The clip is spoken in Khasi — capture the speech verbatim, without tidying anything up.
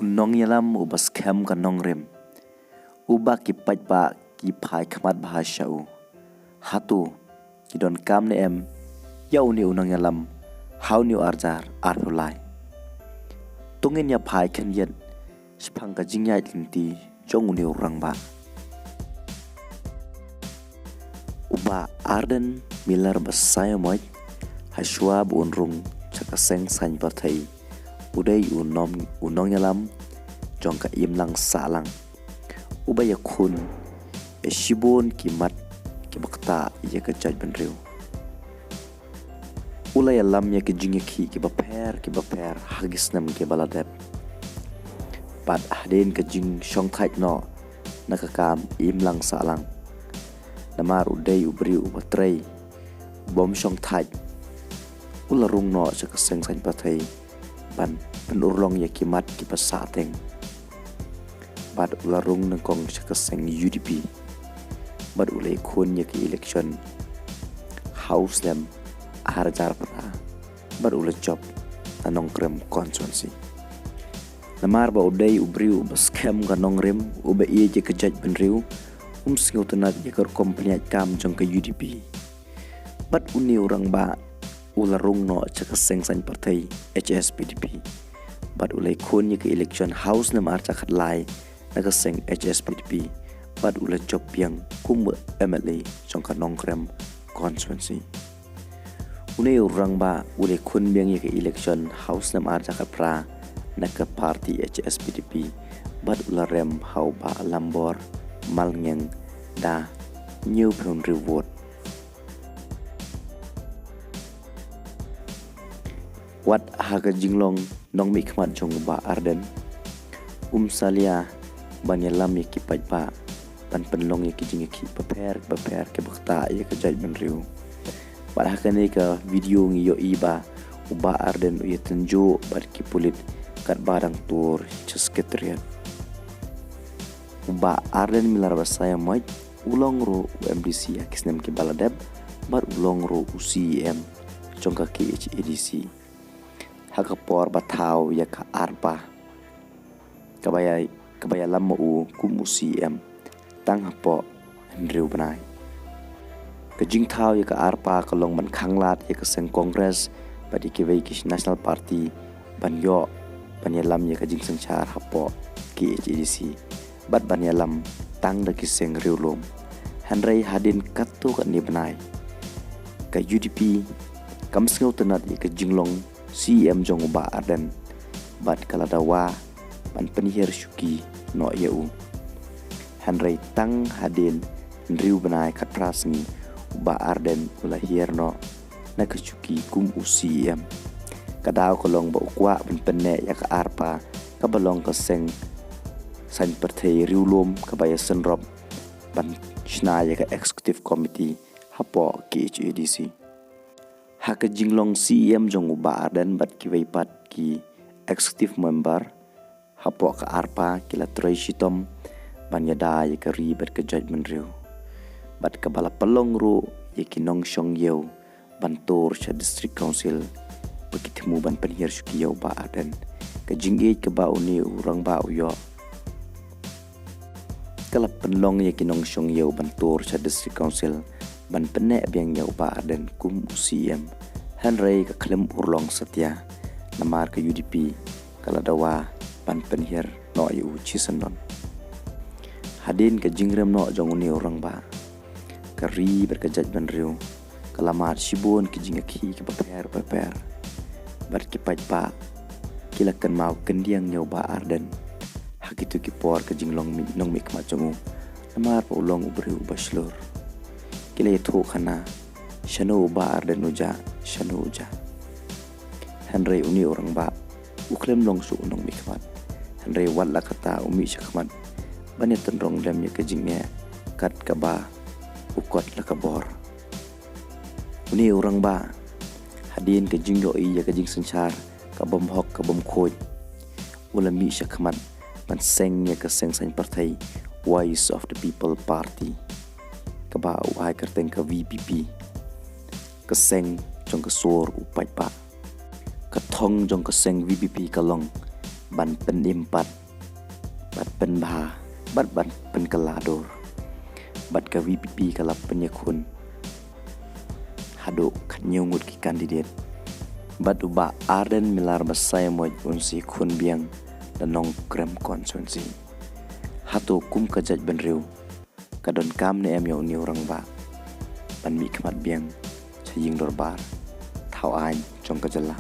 U nongïalam uba skhem ka nongrim, uba ki paidbah ki phai khmat bha sha u. Hato ki donkam ne em ïa une u nongïalam ha une u arhajar arphew lai? To ngin ïa phai khyndiat shaphang ka jingïaid lynti jong une u rangbah. U Bah Ardent Miller Basaiawmoit, hashwa ba un rung sha ka seng saiñ pyrthei, u dei u nom u nongïalam jong ka imlang sahlang, uba ïakhun ïa shibun ki mat kiba ktah ïa ka jaitbynriew. U la ïalam ïa ki jingïakhih kiba pher kiba pher ha ki snem kiba la dep. Bad hadien ka jingshongthait noh na ka kam imlang sahlang, namar u dei u briew uba trei, u bym shongthait, u la rung noh sha ka seng saiñ pyrthei ban pynurlong ïa ki mat kiba sahteng. Bad u la rung nyngkong sha ka seng U D P. Bad u la ïakhun ïa ka election ha u snem arhajar phra. Bad u la jop na Nongkrem constituency. Namar ba u dei u briew uba skhem ka nongrim, uba ïeit ïa ka jaitbynriew, um sngewtynnat ïa ka rukom pynïaid kam jong ka U D P. Bad une u rangbah u la rung noh sha ka seng saiñ pyrthei H S P D P. Bad u la ïakhun ïa ka election ha u snem arhajar khatlai na ka seng H S P D P. Bad u la jop biang kum u M L A jong ka Nongkrem constituency. Une u rangbah u la ïakhun biang ïa ka election ha u snem arhajar khatphra na ka party H S P D P. Bad u la rem ha u Bah Lambor Malngeng da hynñiewphew hynriew vote. Wat ha ka jinglong nongmihkhmat jong u Bah Ardent, um salia ban ïalam ïa ki paidbah ban pynlong ïa ki jingïakhih bapher bapher kiba ktah ïa ka jaitbynriew. Bad ha kane ka video ngi ïohi ba u Bah Ardent u ïatynjuh bad ki pulit katba dang tur sha Secretariat. U Bah Ardent Miller Basaiawmoit u long ruh u M D C ha ki snem kiba la dep, bad u long ruh u C E M jong ka K H A D C ha ka por ba thaw ïa ka ARPA, kaba ïa, kaba ïalam ma u kum u C E M tang hapoh hynriew bnai. Ka jingthaw ïa ka ARPA ka long ban khanglad ïa ka seng Congress bad ïa kiwei ki National Party ban ïoh ban ïalam ïa ka jingsynshar hapoh K H A D C, bad ban ïalam tang da ki seng riewlum. Hynrei hadien katto katne bnai, ka U D P kam sngewtynnat ïa ka jinglong C E M jong u Bah Ardent, bad ka la dawa ban pynhiar shuki noh ïa u. Hynrei tang hadien hynriew bnai khatphra sngi, u Bah Ardent u la hiar noh na ka shuki kum u C E M. Ka daw ka long ba u kwah ban pynneh ïa ka ARPA, kaba long ka seng saiñ pyrthei riewlum kaba ïasynrop ban shna ïa ka Executive Committee hapoh K H A D C. Ha ka jinglong C E M jong u Bah Ardent bad kiwei pat ki executive member hapoh ka ARPA ki la trei shitom ban ïada ïa ka ri bad ka jaitbynriew. Bad kaba la pynlong ruh ïa ki nongshong ïew ban tur sha District Council ba ki thmu ban pynhiar shuki ïa u Bah Ardent. Ka jingïeit kaba une u rangbah u ïoh, ka la pynlong ïa ki nongshong ïew ban tur sha District Council ban pynneh biang ïa u Bah Ardent kum u C E M. Hynrei ka khlem urlong satia, namar ka U D P ka la dawa ban pynhiar noh ïa u shisyndon. Hadien ka jingrem noh jong une u rangbah, ka ri bad ka jaitbynriew ka la mad shibun ki jingïakhih kiba pher bapher. Bad ki paidbah ki la kynmaw kyndiang ïa u Bah Ardent ha kito ki por ka jinglong mi-, nongmihkhmat jong u, namar ba u long u briew uba shlur. Ki la ïathuh khana, shano u Bah Ardent u jah, shano u jah. Hynrei une u rangbah u khlem long shuh u nongmihkhmat. Hynrei wat la katta u mih shakhmat ban ïatynrong lem ïa ka jingeh kat kaba u kot la ka bor. Une u rangbah, hadien ka jingïohi ïa ka jingsynshar ka bym hok ka bym khuid, u la mih shakhmat ban seng ïa ka seng saiñ pyrthei Voice of the People Party, kaba u ai kyrteng ka V P P, ka seng jong ka sur u paidbah. Ka thong jong ka seng V P P ka long ban pynim pat, bad pynbha, bad ban pynkylla dur. Bad ka VPP ka la pynïakhun haduh khathynñiew ngut ki candidate. Bad u Bah Ardent Miller Basaiawmoit un sa ïakhun biang na Nongkrem constituency. Hato kum ka jaitbynriew ka donkam ne em ïa une u rangbah ban mihkhmat biang sha ïing dorbar, thaw aiñ jong ka jylla?